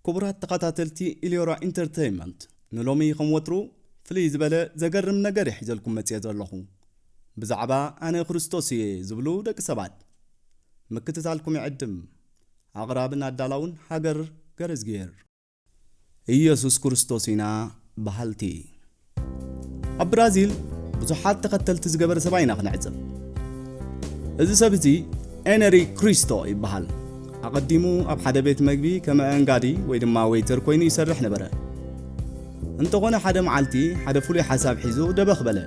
ክቡራት ተኸታተልቲ ኢልዮራ ኢንተርተይንመንት፣ ንሎሚ ከም ወትሩ ፍልይ ዝበለ ዘገርም ነገር እየ ሒዘልኩም መጽየ ዘለኹ። ብዛዕባ ኣነ ክርስቶስ እየ ዝብሉ ደቂ ሰባት። ምክትታልኩም ይዕድም። ኣቕራብን ኣዳላውን ሃገር ገረዝጊሄር። ኢየሱስ ክርስቶስ ኢና በሃልቲ። ኣብ ብራዚል ብዙሓት ተኸተልቲ ዝገበረ ሰብኣይ ኢና ክንዕዘብ። እዚ ሰብ እዚ ኤነሪ ክሪስቶ ይበሃል። ኣቐዲሙ ኣብ ሓደ ቤት መግቢ ከም ኣንጋዲ ወይ ድማ ዌይተር ኮይኑ ይሰርሕ ነበረ። እንተኾነ ሓደ መዓልቲ ሓደ ፍሉይ ሓሳብ ሒዙ ደበኽ በለ።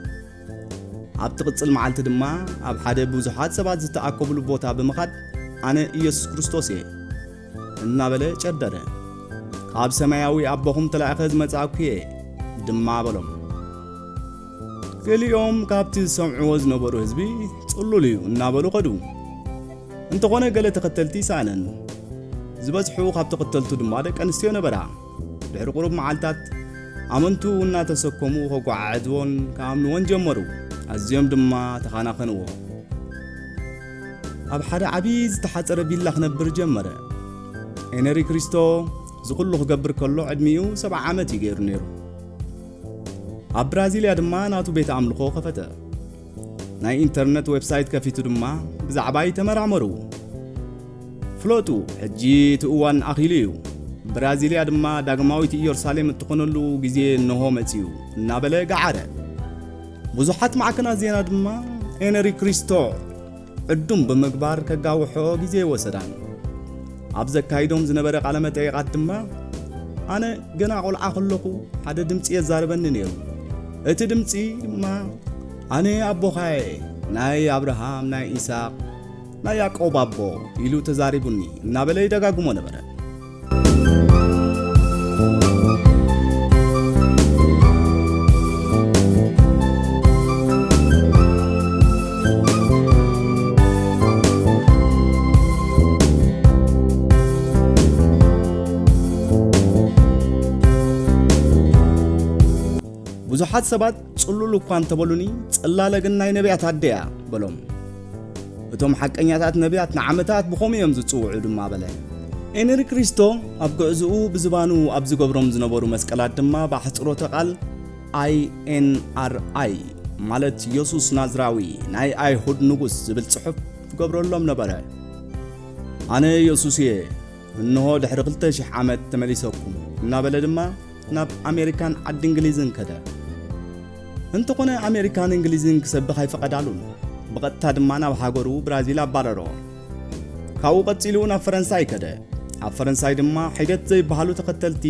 ኣብ ትቕጽል መዓልቲ ድማ ኣብ ሓደ ብዙሓት ሰባት ዝተኣከብሉ ቦታ ብምኻድ ኣነ ኢየሱስ ክርስቶስ እየ እናበለ ጨደረ። ካብ ሰማያዊ ኣቦኹም ተላእኸ ዝመጻእኩ እየ ድማ በሎም። ገሊኦም ካብቲ ዝሰምዕዎ ዝነበሩ ህዝቢ ጽሉል እዩ እናበሉ ኸዱ። እንተኾነ ገለ ተኸተልቲ ይሰኣነን። ዝበዝሑ ካብ ተኸተልቱ ድማ ደቂ ኣንስትዮ ነበራ። ድሕሪ ቁሩብ መዓልታት ኣመንቱ እናተሰከሙ ከጓዓዕዝዎን ክኣምንዎን ጀመሩ። ኣዝዮም ድማ ተኻናኸንዎ። ኣብ ሓደ ዓቢ ዝተሓጸረ ቪላ ክነብር ጀመረ። ኤነሪ ክሪስቶ እዚ ኩሉ ክገብር ከሎ ዕድሚኡ ሰብዓ ዓመት እዩ ገይሩ ነይሩ። ኣብ ብራዚልያ ድማ ናቱ ቤት ኣምልኾ ከፈተ። ናይ ኢንተርነት ዌብሳይት ከፊቱ ድማ ብዛዕባይ ተመራመሩ። ፍለጡ፣ ሕጂ እቲ እዋን ኣኺሉ እዩ። ብራዚልያ ድማ ዳግማዊት ኢየሩሳሌም እትኾነሉ ግዜ እንሆ መጺኡ እናበለ ገዓረ። ብዙሓት ማዕከናት ዜና ድማ ኤነሪ ክሪስቶ ዕዱም ብምግባር ከጋውሖ ግዜ ይወሰዳን። ኣብ ዘካይዶም ዝነበረ ቃለ መጠይቓት ድማ ኣነ ገና ቆልዓ ከለኹ ሓደ ድምጺ የዛርበኒ ነይሩ። እቲ ድምጺ ድማ ኣነ ኣቦኻ እየ፣ ናይ ኣብርሃም፣ ናይ ኢሳቕ፣ ናይ ያዕቆብ ኣቦ ኢሉ ተዛሪቡኒ እናበለ ይደጋግሞ ነበረ። ብዙሓት ሰባት ጽሉል እኳ እንተበሉኒ፣ ጽላለ ግን ናይ ነቢያት ኣደያ በሎም። እቶም ሓቀኛታት ነቢያት ንዓመታት ብኸምኡ እዮም ዝጽውዑ ድማ በለ። ኤነሪ ክሪስቶ ኣብ ጉዕዝኡ ብዝባኑ ኣብ ዝገብሮም ዝነበሩ መስቀላት ድማ ብኣሕጽሮተ ቃል ኣይ ኤን ኣር ኣይ ማለት የሱስ ናዝራዊ ናይ ኣይሁድ ንጉስ ዝብል ጽሑፍ ይገብረሎም ነበረ። ኣነ የሱስ እየ፣ እንሆ ድሕሪ ክልተ ሽሕ ዓመት ተመሊሰኩም እናበለ ድማ ናብ ኣሜሪካን ዓዲ እንግሊዝን ከደ። እንተኾነ ኣሜሪካን እንግሊዝን ክሰብኽ ኣይፈቐዳሉን። ብቐጥታ ድማ ናብ ሃገሩ ብራዚል ኣባረሮ። ካብኡ ቀጺሉ ናብ ፈረንሳይ ከደ። ኣብ ፈረንሳይ ድማ ሒደት ዘይበሃሉ ተኸተልቲ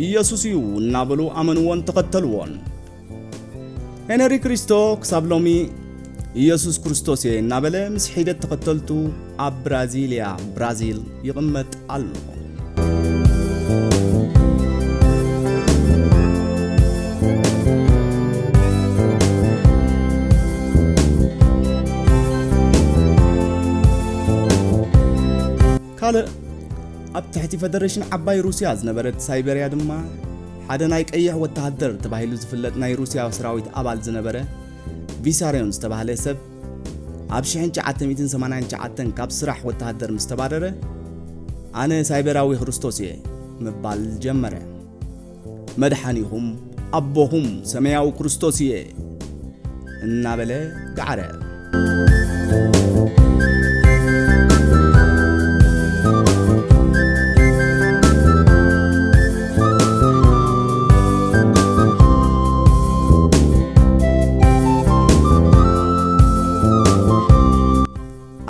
ኢየሱስ እዩ እናበሉ ኣመንዎን ተኸተልዎን። ሄነሪ ክሪስቶ ክሳብ ሎሚ ኢየሱስ ክርስቶስ እየ እናበለ ምስ ሒደት ተኸተልቱ ኣብ ብራዚልያ፣ ብራዚል ይቕመጥ ኣሎ። ካልእ ኣብ ትሕቲ ፈደረሽን ዓባይ ሩስያ ዝነበረት ሳይበርያ ድማ ሓደ ናይ ቀይሕ ወተሃደር ተባሂሉ ዝፍለጥ ናይ ሩስያ ሰራዊት ኣባል ዝነበረ ቪሳርዮን ዝተባህለ ሰብ ኣብ ሽሕን ትሽዓተ ሚእትን ሰማንያን ትሽዓተን ካብ ስራሕ ወተሃደር ምስ ተባረረ፣ ኣነ ሳይበራዊ ክርስቶስ እየ ምባል ጀመረ። መድሓኒኹም ኣቦኹም ሰማያዊ ክርስቶስ እየ እናበለ ገዓረ።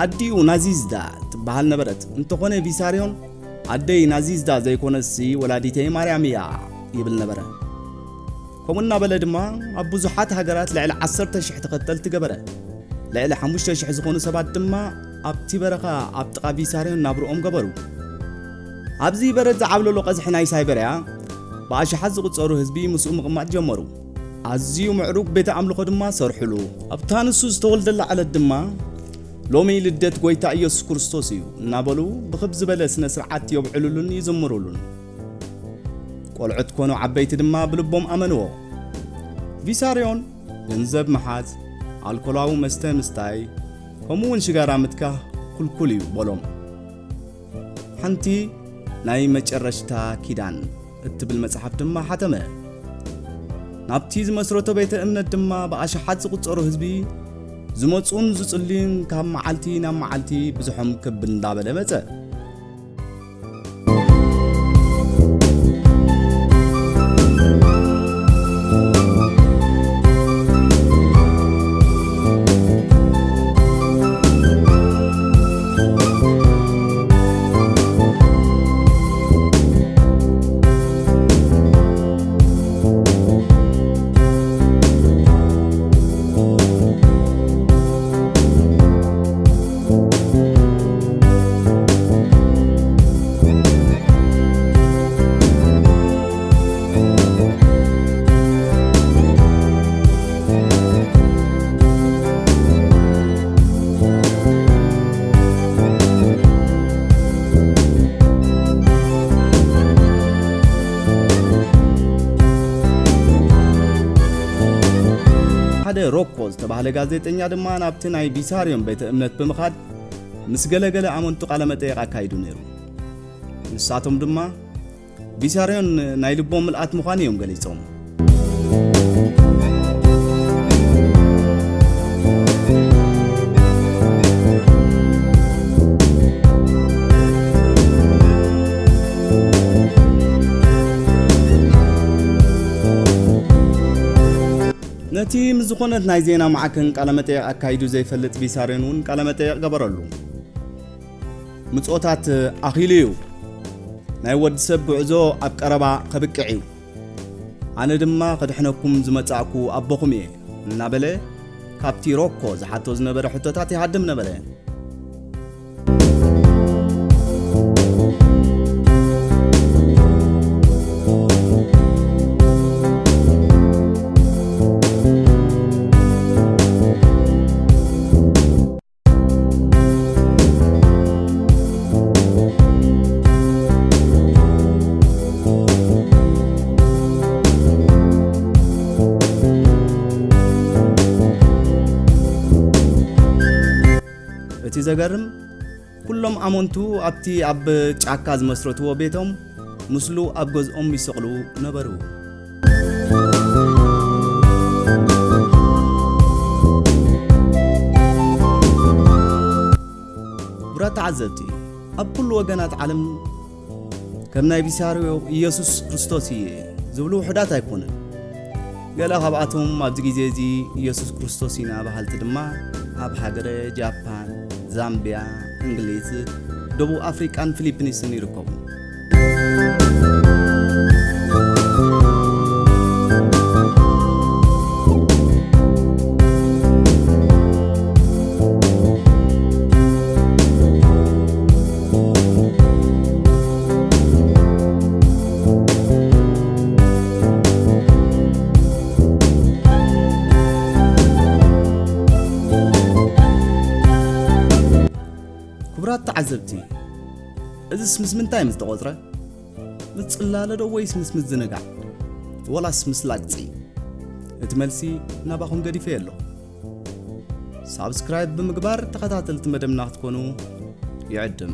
ኣዲኡ ናዚዝዳ ትበሃል ነበረት። እንተኾነ ቪሳርዮን ኣደይ ናዚዝዳ ዘይኮነትሲ ወላዲተይ ማርያም እያ ይብል ነበረ። ከምኡ እናበለ ድማ ኣብ ብዙሓት ሃገራት ልዕሊ ዓሰርተ ሽሕ ተኸተልቲ ገበረ። ልዕሊ ሓሙሽተ ሽሕ ዝኾኑ ሰባት ድማ ኣብቲ በረኻ ኣብ ጥቓ ቪሳርዮን ናብርኦም ገበሩ። ኣብዚ በረድ ዝዓብለሎ ቀዝሒ ናይ ሳይበርያ ብኣሽሓት ዝቑጸሩ ህዝቢ ምስኡ ምቕማጥ ጀመሩ። ኣዝዩ ምዕሩግ ቤተ ኣምልኾ ድማ ሰርሑሉ። ኣብታ ንሱ ዝተወልደላ ዕለት ድማ ሎሚ ልደት ጐይታ ኢየሱስ ክርስቶስ እዩ እናበሉ ብኽብ ዝበለ ስነ ስርዓት የብዕሉሉን ይዝምሩሉን። ቆልዑት ኮኑ ዓበይቲ ድማ ብልቦም ኣመንዎ። ቪሳርዮን ገንዘብ ምሓዝ፣ ኣልኮላዊ መስተ ምስታይ፣ ከምኡውን ሽጋራ ምትካኽ ክልኩል እዩ በሎም። ሓንቲ ናይ መጨረሽታ ኪዳን እትብል መጽሓፍ ድማ ሓተመ። ናብቲ ዝመስረቶ ቤተ እምነት ድማ ብኣሽሓት ዝቑጸሩ ህዝቢ ዝመጹን ዝጽልዩን ካብ መዓልቲ ናብ መዓልቲ ብዙሖም ክብ እንዳበለ መጸ። ሓደ ሮኮ ዝተባህለ ጋዜጠኛ ድማ ናብቲ ናይ ቢሳርዮን ቤተ እምነት ብምኻድ ምስ ገለገለ ኣመንቱ ቃለ መጠየቕ ኣካይዱ ነይሩ። ንሳቶም ድማ ቢሳርዮን ናይ ልቦም ምልኣት ምዃኑ እዮም ገሊጾም። ነቲ ምስ ዝኾነት ናይ ዜና ማዕከን ቃለ መጠየቕ ኣካይዱ ዘይፈልጥ ቢሳርዮን እውን ቃለ መጠየቕ ገበረሉ። ምጾታት ኣኺሉ እዩ። ናይ ወዲ ሰብ ጉዕዞ ኣብ ቀረባ ከብቅዕ እዩ። ኣነ ድማ ከድሕነኩም ዝመጻእኩ ኣቦኹም እየ እናበለ ካብቲ ሮኮ ዝሓቶ ዝነበረ ሕቶታት ይሃድም ነበረ። እቲ ዘገርም፣ ኩሎም ኣመንቱ ኣብቲ ኣብ ጫካ ዝመስረትዎ ቤቶም ምስሉ ኣብ ገዝኦም ይሰቕሉ ነበሩ። ክቡራት ተዓዘብቲ፣ ኣብ ኩሉ ወገናት ዓለም ከም ናይ ቢሳርዮ "ኢየሱስ ክርስቶስ እየ" ዝብሉ ውሑዳት ኣይኮኑን። ገለ ካብኣቶም ኣብዚ ግዜ እዚ "ኢየሱስ ክርስቶስ ኢና" በሃልቲ ድማ ኣብ ሃገረ ጃፓን፣ ዛምቢያ፣ እንግሊዝ፣ ደቡብ ኣፍሪቃን ፊሊፒንስን ይርከቡ። ክቡራት ተዓዘብቲ፣ እዚስ ምስ ምንታይ ምስ ተቖጽረ? ምስ ጽላለ ዶ ወይስ ምስ ምዝንጋዕ? ወላስ ምስ ላግጺ? እቲ መልሲ ናባኹም ገዲፈዮ ኣለኹ። ሳብስክራይብ ብምግባር ተኸታተልቲ መደብና ክትኮኑ ይዕድም።